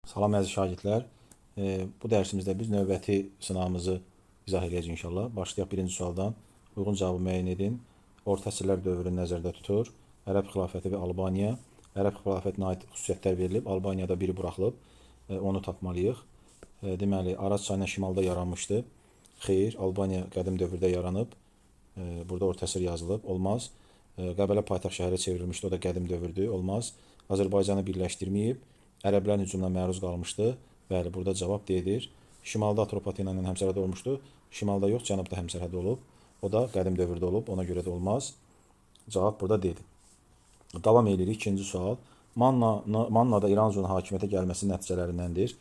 Salam əziz şagirdlər. Bu dərsimizdə biz növbəti sınağımızı izah edəcəyik inşallah. Başlayaq birinci sualdan. Uyğun cavabı müəyyən edin. Orta əsrlər dövrünü nəzərdə tutur. Ərəb xilafəti və Albaniya. Ərəb xilafətinə aid xüsusiyyətlər verilib. Albaniyada biri buraxılıb. Onu tapmalıyıq. Deməli, Araz çayından şimalda yaranmışdı. Xeyr, Albaniya qədim dövrdə yaranıb. Burada orta əsr yazılıb. Olmaz. Qəbələ paytaxt şəhərə çevrilmişdi. O da qədim dövrdür. Olmaz. Azərbaycanı birləşdirməyib. Ərəblərin hücumuna məruz qalmışdı. Bəli, burada cavab D-dir. Şimalda Atropatena ilə həmsərhəd olmuşdu. Şimalda yox, cənubda həmsərhəd olub. O da qədim dövrdə olub. Ona görə də olmaz. Cavab burada D-dir. Davam edirik. İkinci sual. Mannada İranzunun hakimiyyətə gəlməsi nəticələrindəndir.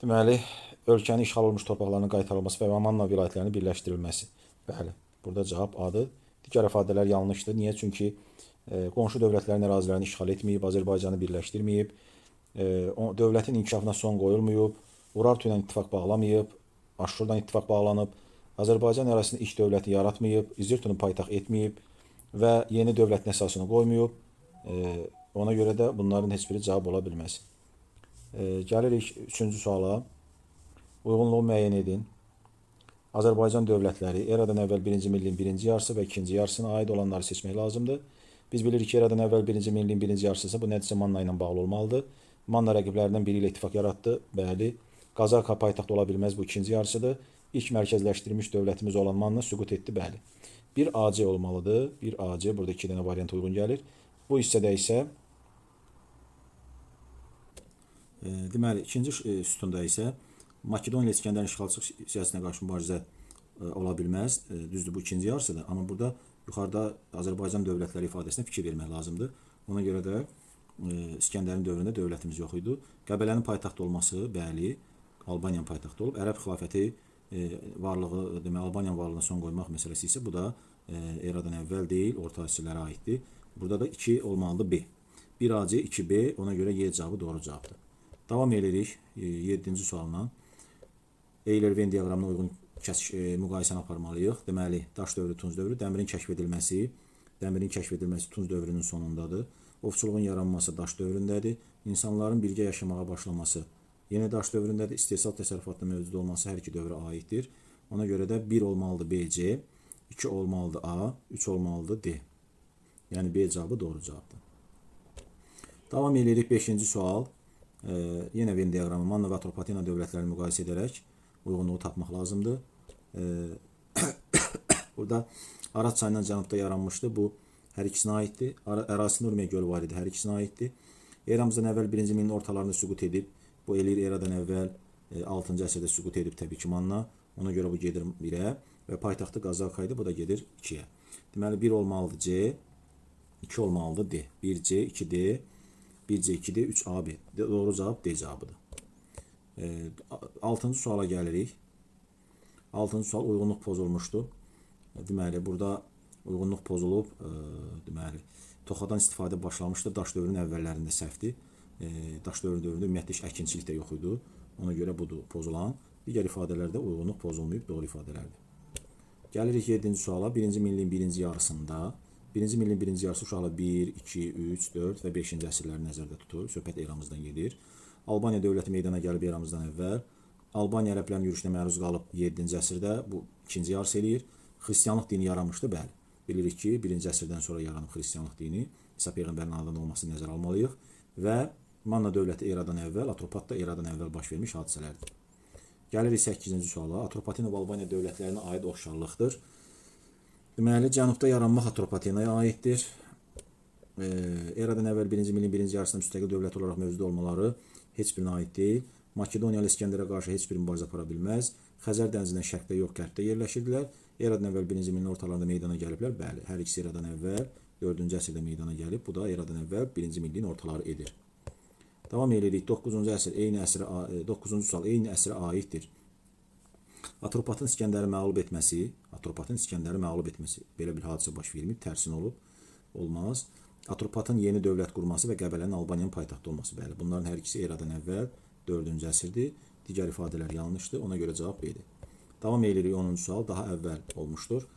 Deməli, ölkənin işğal olunmuş torpaqlarının qaytarılması və Manna vilayətlərinin birləşdirilməsi. Bəli, burada cavab A-dır. Digər ifadələr yanlışdır. Niyə? Çünki qonşu dövlətlərin ərazilərini işğal etməyib, Azərbaycanı birləşdirməyib, dövlətin inkişafına son qoyulmayıb, Urartu ilə ittifaq bağlamayıb, Aşurdan ittifaq bağlanıb, Azərbaycan ərazisində ilk dövləti yaratmayıb, İzirtunu paytaxt etməyib və yeni dövlətin əsasını qoymayıb. Ona görə də bunların heç biri cavab ola bilməz. Gəlirik üçüncü suala. Uyğunluğu müəyyən edin. Azərbaycan dövlətləri eradan əvvəl birinci millin birinci yarısı və ikinci yarısına aid olanları seçmək lazımdır. Biz bilirik ki, eradan əvvəl birinci millin birinci yarısı isə bu nədirsə Manna ilə bağlı olmalıdır. Manna rəqiblərindən biri ilə ittifaq yaratdı. Bəli. Qazaka paytaxt ola bilməz, bu ikinci yarısıdır. İlk mərkəzləşdirilmiş dövlətimiz olan Manna süqut etdi, bəli. Bir AC olmalıdır. Bir AC, burada iki dənə variant uyğun gəlir. Bu hissədə isə deməli, ikinci sütunda isə Makedoniya İsgəndərin işğalçılıq siyasətinə qarşı mübarizə ola bilməz. Düzdür, bu ikinci yarısıdır. Amma burada yuxarıda Azərbaycan dövlətləri ifadəsinə fikir vermək lazımdır. Ona görə də İsgəndərin dövründə dövlətimiz yox idi. Qəbələnin paytaxt olması, bəli, Albaniyanın paytaxtı olub. Ərəb xilafəti varlığı, demək, Albaniyanın varlığına son qoymaq məsələsi isə bu da eradan əvvəl deyil, orta əsrlərə aiddir. Burada da 2 olmalıdır B. 1AC, 2B, ona görə Y cavabı doğru cavabdır. Davam edirik 7-ci sualla. Euler-Venn diaqramına uyğun müqayisəni aparmalıyıq. Deməli, daş dövrü, tunc dövrü, dəmirin kəşf edilməsi, dəmirin kəşf edilməsi tunc dövrünün sonundadır. Ovçuluğun yaranması daş dövründədir. İnsanların birgə yaşamağa başlaması yenə daş dövründədir. İstehsal təsərrüfatının mövcud olması hər iki dövrə aiddir. Ona görə də 1 olmalıdır BC, 2 olmalıdır A, 3 olmalıdır D. Yəni B cavabı doğru cavabdır. Davam edirik 5-ci sual. Yenə Venn diaqramı Manna və Atropatena dövlətlərini müqayisə edərək uyğunluğu tapmaq lazımdır. Burada Araz çayından cənubda yaranmışdı. Bu hər ikisinə aiddir. Ərazisində Urmiya gölü var idi, hər ikisinə aiddir. Eramızdan əvvəl 1-ci milin ortalarında süqut edib. Bu eləyir eradan əvvəl 6-cı əsrdə süqut edib təbii ki Manna. Ona görə bu gedir 1-ə və paytaxtı Qazaka idi. Bu da gedir 2-yə. Deməli 1 olmalıdır C, 2 olmalıdır D. 1C, 2D, 1C, 2D, 3AB. Doğru cavab D cavabıdır. 6-cı suala gəlirik. 6-cı sual uyğunluq pozulmuşdu. Deməli, burada uyğunluq pozulub. Deməli, toxadan istifadə başlamışdı. Daş dövrünün əvvəllərində səhvdir. Daş dövrünün dövründə ümumiyyətlə heç əkinçilik də yox idi. Ona görə budur pozulan. Digər ifadələrdə uyğunluq pozulmayıb, doğru ifadələrdir. Gəlirik 7-ci suala. 1-ci millin birinci yarısında. 1-ci millin birinci yarısı uşaqlar 1, 2, 3, 4 və 5-ci əsrləri nəzərdə tutur. Söhbət eramızdan gedir. Albaniya dövləti meydana gəlib eramızdan əvvəl. Albaniya ərəblərin yürüşünə məruz qalıb 7-ci əsrdə. Bu ikinci yarısı eləyir. Xristianlıq dini yaranmışdı, bəli. Bilirik ki, 1-ci əsrdən sonra yaranıb xristianlıq dini. İsa peyğəmbərin anadan olmasını nəzərə almalıyıq. Və Manna dövləti eradan əvvəl, Atropat da eradan əvvəl baş vermiş hadisələrdir. Gəlirik 8-ci suala. Atropatena və Albaniya dövlətlərinə aid oxşarlıqdır. Deməli, cənubda yaranmaq Atropatenaya aiddir. Eradan əvvəl 1-ci milin birinci yarısında müstəqil dövlət olaraq mövcud olmaları heç birinə aid deyil. Makedoniyalı İsgəndərə qarşı heç bir mübarizə apara bilməz. Xəzər dənizindən şərqdə yox, qərbdə yerləşirdilər. Eradan əvvəl 1-ci milin ortalarında meydana gəliblər. Bəli, hər ikisi eradan əvvəl 4-cü əsrdə meydana gəlib. Bu da eradan əvvəl 1-ci milin ortaları edir. Davam edirik. 9-cu əsr eyni əsrə 9-cu sual eyni əsrə aiddir. Atropatın İsgəndəri məğlub etməsi, Atropatın İsgəndəri məğlub etməsi belə bir hadisə baş verməyib, tərsinə olub. Olmaz. Atropatın yeni dövlət qurması və Qəbələnin Albaniyanın paytaxtı olması. Bəli, bunların hər ikisi eradan əvvəl 4-cü əsrdir. Digər ifadələr yanlışdır. Ona görə cavab B-dir. Davam edirik 10-cu sual daha əvvəl olmuşdur.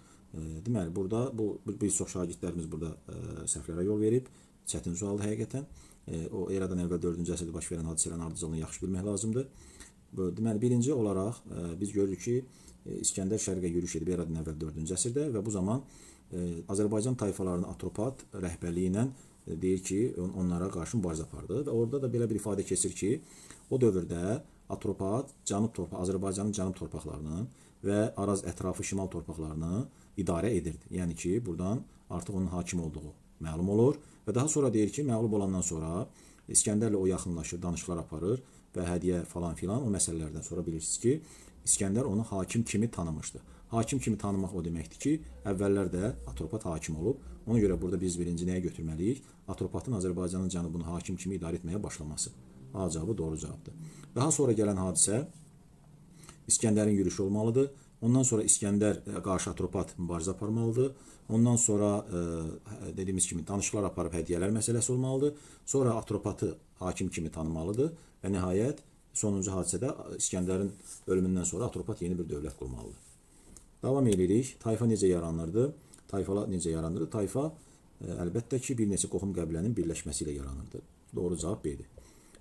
Deməli, burada bu bir çox şagirdlərimiz burada səhvlərə yol verib. Çətin sualdır həqiqətən. O eradan əvvəl 4-cü əsrdə baş verən hadisələrin ardıcıllığını yaxşı bilmək lazımdır. Deməli, birinci olaraq biz görürük ki, İskəndər şərqə yürüş edib eradan əvvəl 4-cü əsrdə və bu zaman Azərbaycan tayfalarının Atropat rəhbərliyi ilə deyir ki, onlara qarşı mübarizə apardı və orada da belə bir ifadə keçir ki, o dövrdə Atropat Azərbaycanın cənub torpaqlarını və Araz ətrafı şimal torpaqlarını idarə edirdi. Yəni ki, buradan artıq onun hakim olduğu məlum olur və daha sonra deyir ki, məğlub olandan sonra İskəndərlə o yaxınlaşır, danışıqlar aparır və hədiyyə falan filan o məsələlərdən sonra bilirsiniz ki, İskəndər onu hakim kimi tanımışdı. Hakim kimi tanımaq o deməkdir ki, əvvəllər də Atropat hakim olub. Ona görə burada biz birinci nəyə götürməliyik? Atropatın Azərbaycanın cənubunu hakim kimi idarə etməyə başlaması. A cavabı doğru cavabdır. Daha sonra gələn hadisə İskəndərin yürüşü olmalıdır. Ondan sonra İskəndər qarşı Atropat mübarizə aparmalıdır. Ondan sonra dediyimiz kimi danışıqlar aparıb hədiyyələr məsələsi olmalıdır. Sonra Atropatı hakim kimi tanımalıdır və nəhayət sonuncu hadisədə İskəndərin ölümündən sonra Atropat yeni bir dövlət qurmalıdır. Davam edirik. Tayfa necə yaranırdı? Tayfalar necə yaranırdı? Tayfa əlbəttə ki, bir neçə qohum qəbilənin birləşməsi ilə yaranırdı. Doğru cavab B-dir.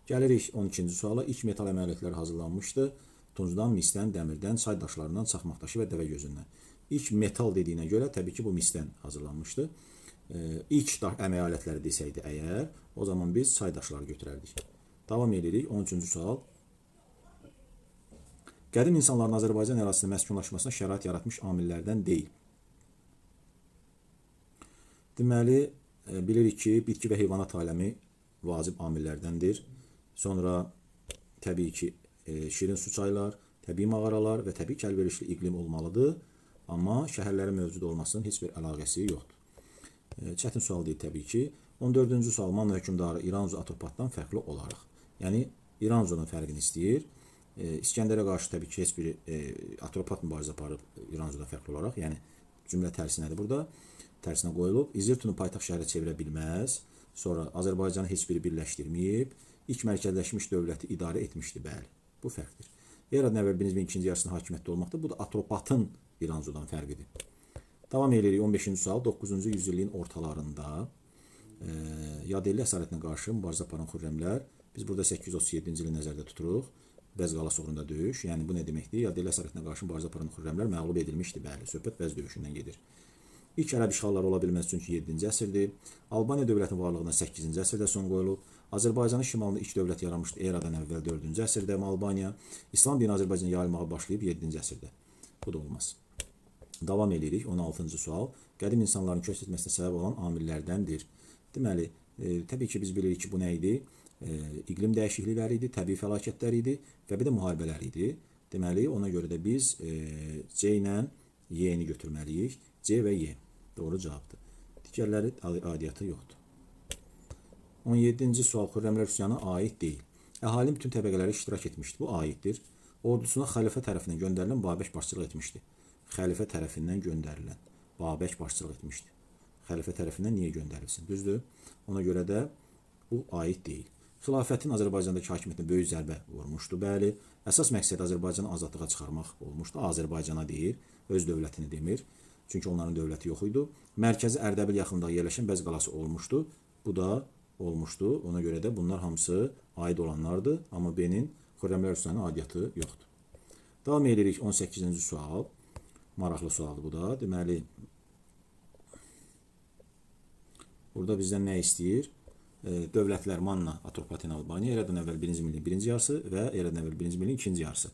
Gəlirik 12-ci suala. İlk metal əməliyyatları hazırlanmışdı. Tuncdan, misdən, dəmirdən, çay daşlarından, çaxmaq daşı və dəvə gözündən. İlk metal dediyinə görə təbii ki, bu misdən hazırlanmışdı. İlk əmək alətləri desəydi əgər, o zaman biz çay daşları götürərdik. Davam edirik. 13-cü sual. Qədim insanların Azərbaycan ərazisində məskunlaşmasına şərait yaratmış amillərdən deyil. Deməli, bilirik ki, bitki və heyvanat aləmi vacib amillərdəndir. Sonra təbii ki, şirin su çaylar, təbii mağaralar və təbii ki, əlverişli iqlim olmalıdır. Amma şəhərlərin mövcud olmasının heç bir əlaqəsi yoxdur. Çətin sual deyil təbii ki. 14-cü sual Manna hökmdarı İranzu Atropatdan fərqli olaraq. Yəni, İranzunun fərqini istəyir. İskəndərə qarşı təbii ki, heç bir Atropat mübarizə aparıb İranzudan fərqli olaraq. Yəni, cümlə tərsinədir burada. Tərsinə qoyulub. İzirtunu paytaxt şəhərə çevirə bilməz. Sonra Azərbaycanı heç biri birləşdirməyib. İlk mərkəzləşmiş dövləti idarə etmişdi, bəli. Bu fərqdir. Eradan əvvəl 1002-ci yarısında hakimiyyətdə olmaqdır. Bu da Atropatın İranzudan fərqidir. Davam edirik 15-ci sual. 9-cu yüzilliyin ortalarında Yadelli əsarətinə qarşı mübarizə aparan xürrəmlər, biz burada 837-ci ili nəzərdə tuturuq. Bəz qalası uğrunda döyüş. Yəni bu nə deməkdir? Yadelli əsarətinə qarşı mübarizə aparan xürrəmlər məğlub edilmişdi. Bəli, söhbət Bəz döyüşündən gedir. İlk ərəb işğalları ola bilməz çünki 7-ci əsrdir. Albaniya dövlətinin varlığına 8-ci əsrdə son qoyulub. Azərbaycanın şimalında ilk dövlət yaranmışdı eradan əvvəl 4-cü əsrdə Albaniya. İslam dini Azərbaycana yayılmağa başlayıb 7-ci əsrdə. Bu da olmaz. Davam edirik. 16-cı sual. Qədim insanların köç etməsinə səbəb olan amillərdəndir. Deməli, təbii ki, biz bilirik ki, bu nə idi? İqlim dəyişiklikləri idi, təbii fəlakətlər idi və bir də müharibələr idi. Deməli, ona görə də biz C ilə Y-ni götürməliyik. C və Y. Doğru cavabdır. Digərləri aidiyyatı yoxdur. 17-ci sual Xürrəmlər üsyanı aid deyil. Əhalinin bütün təbəqələri iştirak etmişdi. Bu aiddir. Ordusuna xəlifə tərəfindən göndərilən Babək başçılıq etmişdi. Xəlifə tərəfindən göndərilən Babək başçılıq etmişdi. Xəlifə tərəfindən niyə göndərilsin? Düzdür? Ona görə də bu aid deyil. Xilafətin Azərbaycandakı hakimiyyətinə böyük zərbə vurmuşdu. Bəli. Əsas məqsəd Azərbaycanı azadlığa çıxarmaq olmuşdu. Azərbaycana deyir, öz dövlətini demir. Çünki onların dövləti yox idi. Mərkəzi Ərdəbil yaxınlığında yerləşən Bəz qalası olmuşdu. Bu da olmuşdu. Ona görə də bunlar hamısı aid olanlardır. Amma B-nin Xürrəmlər üsyanı aidiyyatı yoxdur. Davam edirik 18-ci sual. Maraqlı sualdır bu da. Deməli, burada bizdən nə istəyir? Dövlətlər Manna, Atropaten, Albaniya, eradan əvvəl 1-ci milin birinci yarısı və eradan əvvəl 1-ci milin ikinci yarısı.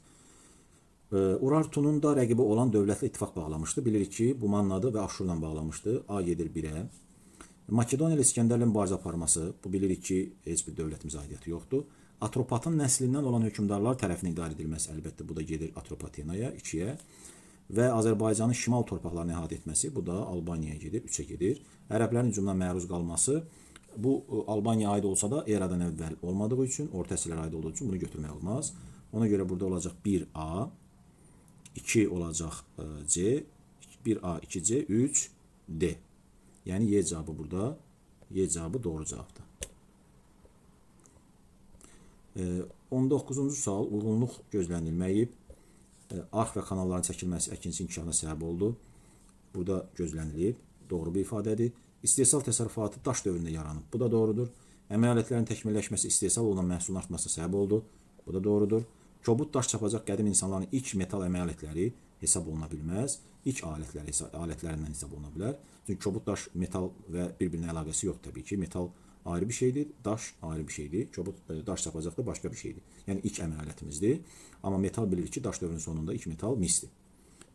Urartunun da rəqibi olan dövlətlə ittifaq bağlamışdı. Bilirik ki, bu Mannadır və Aşurla bağlamışdı. A gedir 1-ə. Makedoniya ilə İskəndərlə mübarizə aparması, bu bilirik ki, heç bir dövlətimiz aidiyyatı yoxdur. Atropatın nəslindən olan hökmdarlar tərəfindən idarə edilməsi, əlbəttə bu da gedir Atropatenaya, 2-yə. Və Azərbaycanın şimal torpaqlarını əhatə etməsi, bu da Albaniyaya gedir, 3-ə gedir. Ərəblərin hücumuna məruz qalması, bu Albaniyaya aid olsa da eradan əvvəl olmadığı üçün, orta əsrlərə aid olduğu üçün bunu götürmək olmaz. Ona görə burada olacaq 1A, 2 olacaq C, 1A, 2C, 3, D. Yəni Y cavabı burada, Y cavabı doğru cavabdır. 19-cu sual uyğunluq gözlənilməyib. Arx və kanalların çəkilməsi əkinçi inkişafına səbəb oldu. Burada gözlənilib. Doğru bir ifadədir. İstehsal təsərrüfatı daş dövründə yaranıb. Bu da doğrudur. Əmək alətlərinin təkmilləşməsi istehsal olunan məhsulun artmasına səbəb oldu. Bu da doğrudur. Kobud daş çapacaq qədim insanların ilk metal əmək alətləri hesab oluna bilməz. İlk alətləri alətlərindən hesab oluna bilər. Çünki kobud daş metal və bir-birinə əlaqəsi yoxdur təbii ki. Metal ayrı bir şeydir, daş ayrı bir şeydir. Kobud daş çapacaq da başqa bir şeydir. Yəni ilk əmək alətimizdir. Amma metal bilirik ki, daş dövrünün sonunda ilk metal misdir.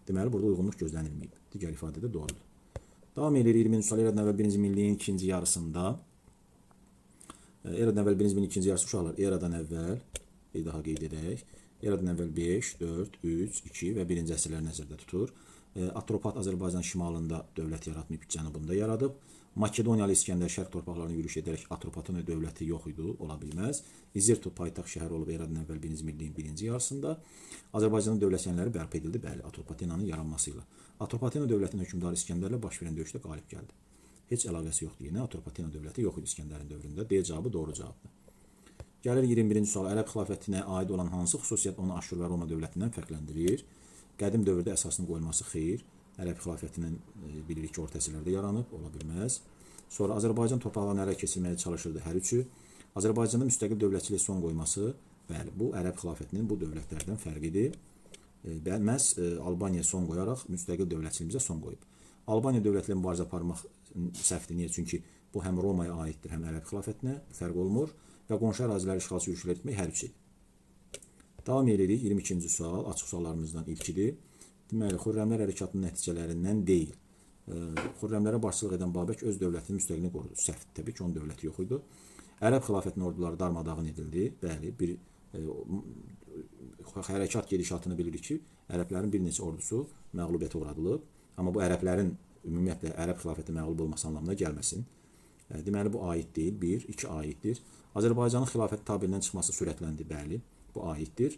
Deməli burada uyğunluq gözlənilməyib. Digər ifadə də doğrudur. Davam edirik 20-ci sual eradan əvvəl 1-ci minilliyin ikinci yarısında. Eradan əvvəl 1-ci minilliyin ikinci yarısı uşaqlar eradan əvvəl bir daha qeyd edək. Eradan əvvəl 5, 4, 3, 2 və 1-ci əsrləri nəzərdə tutur. Atropat Azərbaycan şimalında dövlət yaratmayıb, cənubunda yaradıb. Makedoniyalı İskəndər şərq torpaqlarına yürüş edərək Atropatın dövləti yox idi, ola bilməz. İzirtu paytaxt şəhəri olub eradan əvvəl 1-ci minilliyin birinci yarısında. Azərbaycanın dövlət şənləri bərpa edildi, bəli, Atropatenanın yaranması ilə. Atropatena dövlətinin hökmdarı İskəndərlə baş verən döyüşdə qalib gəldi. Heç əlaqəsi yoxdur yenə. Atropatena dövləti yox idi İskəndərin dövründə. D cavabı doğru cavabdır. Gəlir 21-ci sual. Ərəb xilafətinə aid olan hansı xüsusiyyət onu Aşur və Roma dövlətindən fərqləndirir? Qədim dövrdə əsasının qoyulması xeyir. Ərəb xilafətinin bilirik ki, orta əsrlərdə yaranıb, ola bilməz. Sonra Azərbaycan torpaqlarını ələ keçirməyə çalışırdı hər üçü. Azərbaycanda müstəqil dövlətçiliyə son qoyması, bəli, bu Ərəb xilafətinin bu dövlətlərdən fərqidir. Məhz Albaniyaya son qoyaraq müstəqil dövlətçiliyimizə son qoyub. Albaniya dövləti ilə mübarizə aparmaq səhvdir. Niyə? Çünki bu həm Romaya aiddir, həm Ərəb xilafətinə, fərq olmur və qonşu əraziləri işğalçı yürüşlər etmək hər üçü. Davam edirik. 22-ci sual açıq suallarımızdan ilkidir. Deməli, Xürrəmlər hərəkatının nəticələrindən deyil. Xürrəmlərə başçılıq edən Babək öz dövlətinin müstəqilliyini qorudu. Səhv. Təbii ki, onun dövləti yox idi. Ərəb xilafətinin orduları darmadağın edildi. Bəli, bir hərəkat gedişatını bilirik ki, ərəblərin bir neçə ordusu məğlubiyyətə uğradılıb. Amma bu ərəblərin ümumiyyətlə ərəb xilafəti məğlub olması anlamına gəlməsin. Deməli bu aid deyil. 1, 2 aiddir. Azərbaycanın xilafət tabelindən çıxması sürətləndi. Bəli, bu aiddir.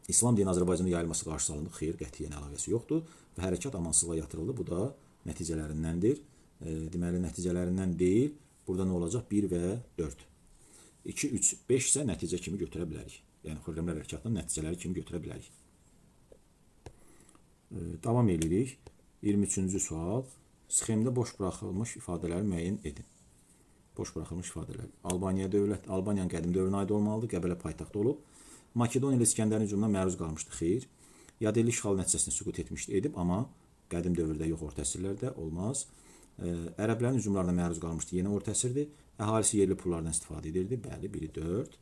İslam dini Azərbaycanda yayılması qarşısı alındı. Xeyr, qətiyyən əlaqəsi yoxdur və hərəkat amansızlığa yatırıldı. Bu da nəticələrindəndir. Deməli nəticələrindən deyil. Burada nə olacaq? 1 və 4. 2, 3, 5 isə nəticə kimi götürə bilərik. Yəni Xürrəmlər hərəkatının nəticələri kimi götürə bilərik. Davam edirik. 23-cü sual. Sxemdə boş buraxılmış ifadələri müəyyən edin. Boş buraxılmış ifadələr. Albaniya dövlət, Albaniyanın qədim dövrünə aid olmalıdır. Qəbələ paytaxtı olub. Makedoniya ilə İskəndərin hücumuna məruz qalmışdı. Xeyr. Yadelli işğal nəticəsində süqut etmişdi, edib, amma qədim dövrdə yox, orta əsrlərdə olmaz. Ərəblərin hücumlarına məruz qalmışdı. Yenə orta əsrdir. Əhalisi yerli pullardan istifadə edirdi. Bəli, biri 4.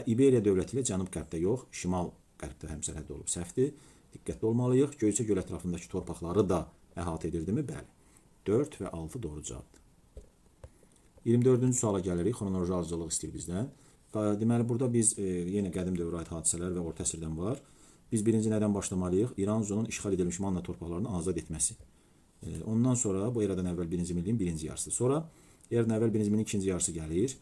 İberiya dövləti ilə cənub-qərbdə yox, şimal-qərbdə həmsərhəd olub. Səhvdir. Diqqətli olmalıyıq. Göyçə göl ətrafındakı torpaqları da əhatə edirdimi? Bəli. 4 və 6 doğru cavabdır. 24-cü suala gəlirik. Xronoloji ardıcıllıq istəyir bizdən. Deməli, burada biz yenə qədim dövrə aid hadisələr və orta əsrdən var. Biz birinci nədən başlamalıyıq? İranzonun işğal edilmiş Manna torpaqlarını azad etməsi. Ondan sonra bu eradan əvvəl 1-ci minilliyin birinci yarısıdır. Sonra eradan əvvəl 1-ci minilliyin ikinci yarısı gəlir.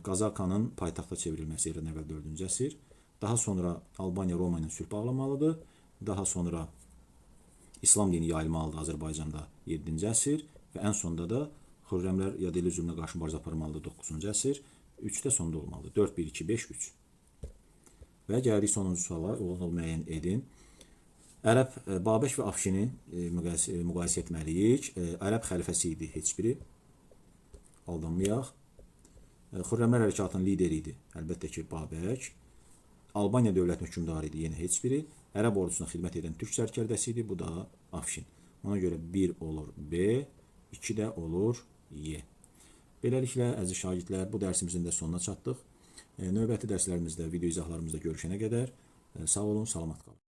Qazakanın paytaxta çevrilməsi eradan əvvəl 4-cü əsr. Daha sonra Albaniya Roma ilə sülh bağlamalıdır. Daha sonra İslam dini yayılmalıdır Azərbaycanda 7-ci əsr və ən sonda da Xürrəmlər Yadelli hücumuna qarşı mübarizə aparmalıdır 9-cu əsr. 3-də sonda olmalıdır. 4, 1, 2, 5, 3. Və gəldik sonuncu suala. Onu müəyyən edin. Ərəb Babək və Afşini müqayisə etməliyik. Ərəb xəlifəsi idi heç biri. Aldanmayaq. Xürrəmlər hərəkatının lideri idi. Əlbəttə ki, Babək. Albaniya dövlətinin hökmdarı idi, yenə heç biri. Ərəb ordusuna xidmət edən türk sərkərdəsi idi. Bu da Afşin. Ona görə 1 olur B, 2 də olur Y. Beləliklə, əziz şagirdlər, bu dərsimizin də sonuna çatdıq. Növbəti dərslərimizdə, video izahlarımızda görüşənə qədər sağ olun, salamat qalın.